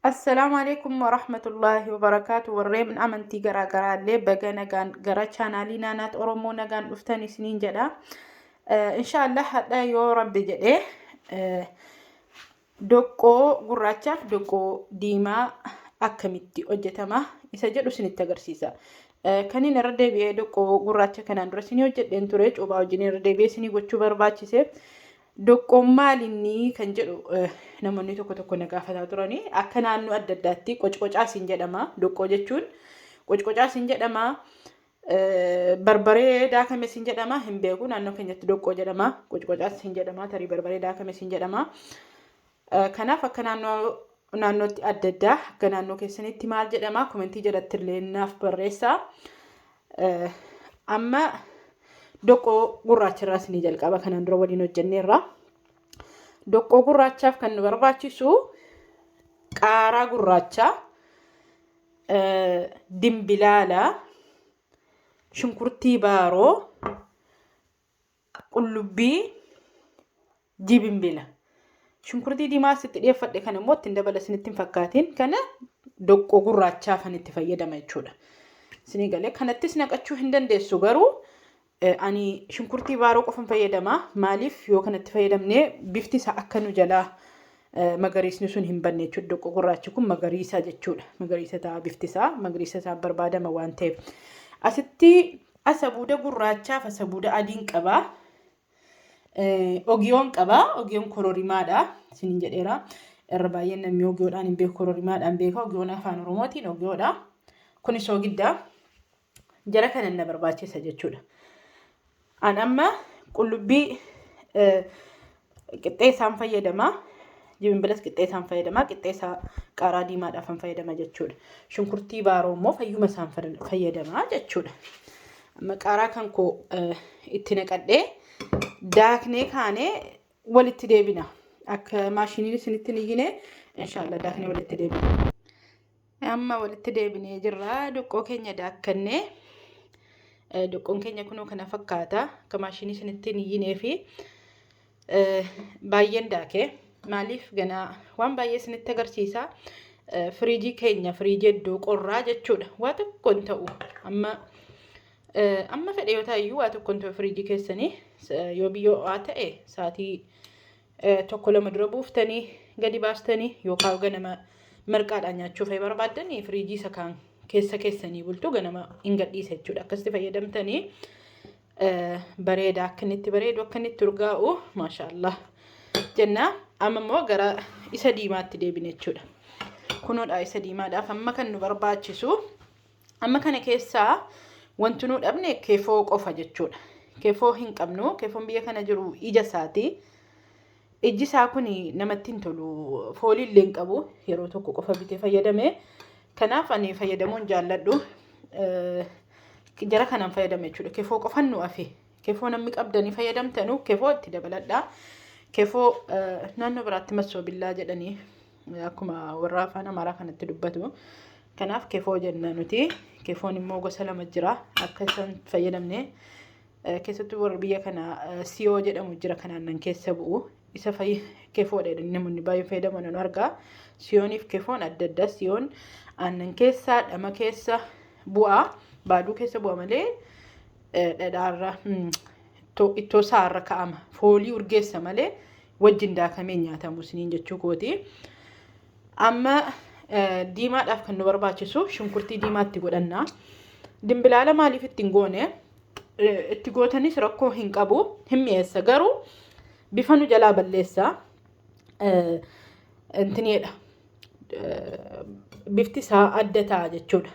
Assalaamu alaikum warahmatullaahi wabarakaatu. Warreen amantii garaa garaa illee baga nagaan gara chaanaalii Naanaat Oromoo nagaan dhuftan isiniin jedha. Inshaallah hadha yoo rabbi jedhee doqqoo gurraachaaf doqqoo diimaa akkamitti hojjetama isa jedhu isinitti agarsiisa. Kan inni irra deebi'ee doqqoo gurraacha kanaan dura isinii hojjedheen ture, cuubaa wajjin irra deebi'ee isinii gochuu barbaachise. Doqqoon maalinni kan jedhu namoonni tokko tokko na gaafataa turanii, akka naannoo adda addaatti qocqocaa isin jedhama. Doqqoo jechuun qocqocaa isin jedhama. Barbaree daakame isin jedhama, hin beeku, naannoo keenyatti doqqoo jedhama. Qocqocaa isin jedhama, tarii barbaree daakame isin jedhama. Kanaaf akka naannoo naannootti adda addaa, akka naannoo keessanitti maal jedhama, komentii jalatti illee naaf barreessaa. Amma doqqoo gurraacha irraa isinii jalqaba, kanaan dura waliin hojjenneerra. Doqqoo gurraachaaf kan nu barbaachisu qaaraa gurraacha, dimbilaala, shunkurtii baaroo, qullubbii, jibinbila. Shunkurtii diimaa asitti dhiyeeffadhe kana immoo ittiin dabala isinitti hin fakkaatiin, kana doqqoo gurraachaaf kan itti fayyadama jechuudha. Isinii galee kanattis naqachuu hin dandeessu, garuu ani shunkurtii baaroo qofan fayyadama. Maaliif yoo kanatti fayyadamne bifti isaa akka nu jalaa magariisni sun hin banne jechuudha. Doqqoo gurraachi kun magariisa jechuudha. Magariisa ta'a bifti isaa, magariisa isaa barbaadama waan ta'eef. Asitti asabuuda gurraachaaf asabuuda adiin qaba. Ogiyoon qaba. Ogiyoon kororimaadha. Isiniin jedheera. Irra baay'een namni ogiyoodhaan hin beeku, kororimaadhaan beeka. Ogiyoon afaan Oromootiin ogiyoodha. Kunis soogidda. Jara kana na barbaachisa jechuudha. An amma qullubbii qixxee isaan fayyadama. Jibinbilas qixxee isaan fayyadama. Qixxee isaa qaaraa diimaadhaaf kan fayyadama jechuudha. Shunkurtii baaroo immoo fayyuma isaan fayyadama jechuudha. Amma qaaraa kan koo itti naqadhee daaknee kaanee walitti deebina. Akka maashiniin isinitti hin iyyine inshaallah daaknee walitti deebina. Amma walitti deebinee jirra. Doqqoo keenya daakkannee. Doqqoon keenya kunoo kana fakkaata. Akka maashinii isinitti hin iyyinee fi baay'een daakee. Maaliif ganaa waan baay'ee isinitti agarsiisa. Firiijii keenya, firiijii iddoo qorraa jechuudha. Waa tokko hin ta'u. Amma amma fedhe yoo ta'e iyyuu waa tokko hin ta'u firiijii keessanii, yoo biyyoo ho'aa ta'e sa'aatii tokko lama dura buuftanii gadi baastanii, yookaan ganama marqaadhaan nyaachuu fa'i barbaaddanii firiijii isa kaan keessa keessanii bultu, ganama hin gadhiisa jechuudha. Akkasitti fayyadamtanii bareeda, akka inni itti bareedu, akka inni itti urgaa'u, maashaallah jenna. Amma immoo gara isa diimaatti deebine jechuudha. Kunoodha, isa diimaadhaaf amma kan nu barbaachisu, amma kana keessaa wanti nu dhabne kefoo qofa jechuudha. Kefoo hin qabnu. Kefoon biyya kana jiru ija isaati. Ijji isaa kun namatti hin tolu. Foolii illee hin qabu. Yeroo tokko qofa bitee fayyadame. Kanaaf ani fayyadamuun jaalladhu. Jara kanaan fayyadame jechuudha. Kefoo qofan nu hafe. Kefoo namni qabdanii fayyadamtanu kefoo itti dabaladha. Kefoo naannoo biraatti massoo billaa jedhanii, akkuma warra afaan Amaaraa kanatti dubbatu. Kanaaf kefoo jenna nuti. Kefoon immoo gosa lama jira. Akka isaan fayyadamne keessattuu warra biyya kana siyoo jedhamu jira, kan aannan keessa bu'u. Isa kefoodha jedhanii namoonni baay'een fayyadaman nu argaa. Siyooniif kefoon adda adda. Siyoon aannan keessa, dhama keessa bu'a. Baaduu keessa bu'a malee dhadhaarra, ittoo isaarra ka'ama. Foolii urgeessa malee wajjin daakamee nyaatamu isiniin jechuu kooti. Amma diimaadhaaf kan nu barbaachisu shunkurtii diimaatti godhanna. Dimbilaala maaliif itti hin goone? Itti gootanis rakkoo hin qabu, hin mi'eessa, garuu bifa nu jalaa balleessa. Intiniidha. Bifti isaa adda ta'a jechuudha.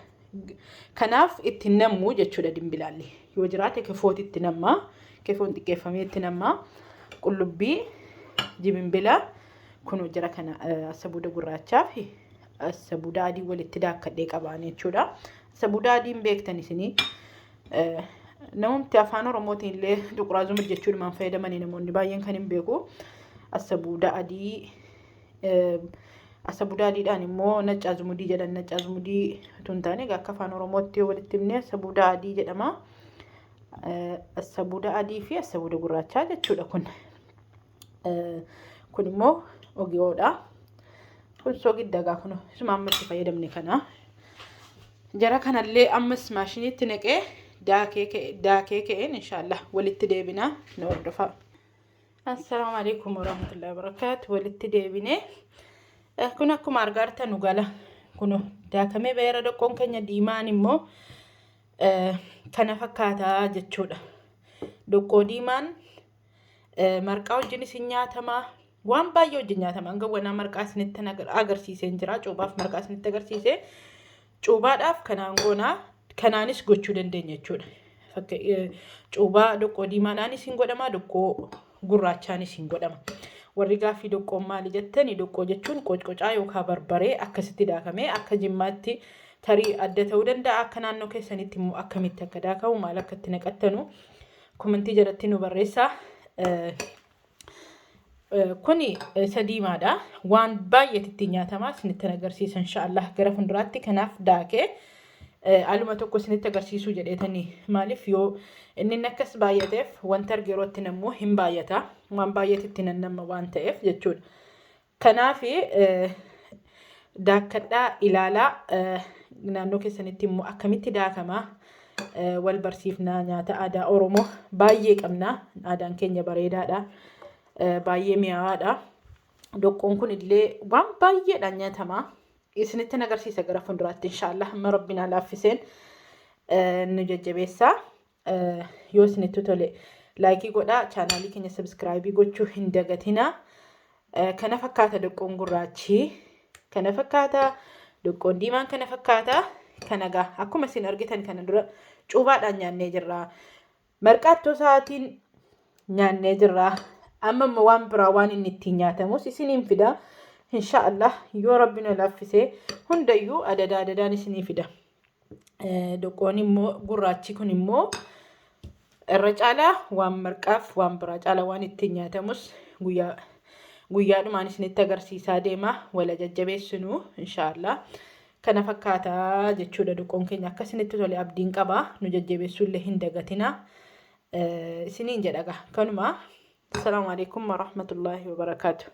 Kanaaf itti nammu jechuudha dimbilaalli. Yoo jiraate kefooti itti namma. Kefoon xiqqeeffamee itti namma. Qullubbii, jibinbila, kunoo jara kana asabuuda gurraachaa fi asabuuda adii walitti daakkadhee qabaan jechuudha. Asabuuda adiin beektan isinii. Namumti afaan Oromootiin illee xuquraa zumur jechuudhumaan fayyadamanii namoonni baay'een kan hin beeku. Asabuuda adii, asabuuda adiidhaan immoo naccaa zumudii jedhan. Naccaa zumudii otoo hin taane, akka afaan Oromootti yoo walitti himne asabuuda adii jedhama. Asabuuda adii fi asabuuda gurraachaa jechuudha kun. Kun immoo ogiyoodha. Kun soogidda gaa kun isuma amma itti fayyadamne kana. Jara kanallee ammas maashiniitti naqee daakee ka'een inshaallah walitti deebinaa, nu hordofaa. Assalaamu alaikum warahmatullahi wabarakaatu. Walitti deebinee kun akkuma argaa jirtan nu gala. Kun daakamee ba'eera. Doqqoon keenya diimaan immoo kana fakkaataa jechuudha. Doqqoo diimaan marqaa wajjin isin nyaatamaa. Waan baay'ee wajjin nyaatama. Hanga wanaa marqaa isinitti agarsiisee jira. Cuubaaf marqaa isinitti agarsiisee. Cuubaadhaaf kanaan goonaa, kanaanis gochuu dandeenya jechuudha. Cuubaa doqqoo diimaadhaanis hin godhama, doqqoo gurraachaanis hin godhama. Warri gaaffii doqqoon maali jettani, doqqoo jechuun qocqocaa yookaan barbaree akkasitti daakamee akka Jimmaatti tarii adda ta'uu danda'a. Akka naannoo keessanitti immoo akkamitti akka daakamu, maal akka itti naqattanu komentii jalatti nu barreessaa. Kuni isa diimaadha. Waan baay'eetu ittiin nyaatama. Isinitti agarsiisa inshaallah gara fuulduraatti. Kanaaf daakee aluma tokko isinitti agarsiisuu jedheetanii, maaliif yoo inni akkas baay'ateef wanta arge yerootti nammoo hin baay'ata. Waan baay'eetu itti nannama waan ta'eef jechuudha. Kanaaf daakkadhaa ilaalaa, naannoo keessanitti immoo akkamitti daakamaa wal barsiifnaa. Nyaata aadaa Oromoo baay'ee qabna. Aadaan keenya bareedaadha. Baay'ee mi'aawaadha. Doqqoon kun illee waan baay'eedhaan nyaatama. Isinitti agarsiisa gara fuulduraatti inshaallah, amma Rabbiin haa laaffiseen nu jajjabeessaa. Yoo isinitti tole like godhaa, chaanaalii keenya subscribe gochuu hin dagatinaa. Kana fakkaata doqqoon gurraachi. Kana fakkaata doqqoon diimaan, kana fakkaata. Kana gaa akkuma isin argitan kana dura cuubaadhaan nyaannee jirra. Marqaattoo sa'aatiin nyaannee jirra. Amma immoo waan biraa waan inni ittiin nyaatamus isiniin fida. Inshaallah yoo Rabbi nu laaffisee hundayyuu adadaa adadaan isinii fida. Doqqoon immoo gurraachi kun immoo irra caalaa waan marqaaf waan biraa caalaa waan ittiin nyaatamus guyyaa guyyaadhumaan isinitti agarsiisaa deema, wala jajjabeessinu inshaallah. Kana fakkaataa jechuudha doqqoon keenya. Akka isinitti tole abdiin qaba, nu jajjabeessuullee hin dagatina. Isiniin jedha kanuma. Assalaamu alaikum warahmatullaahi wabarakaatu.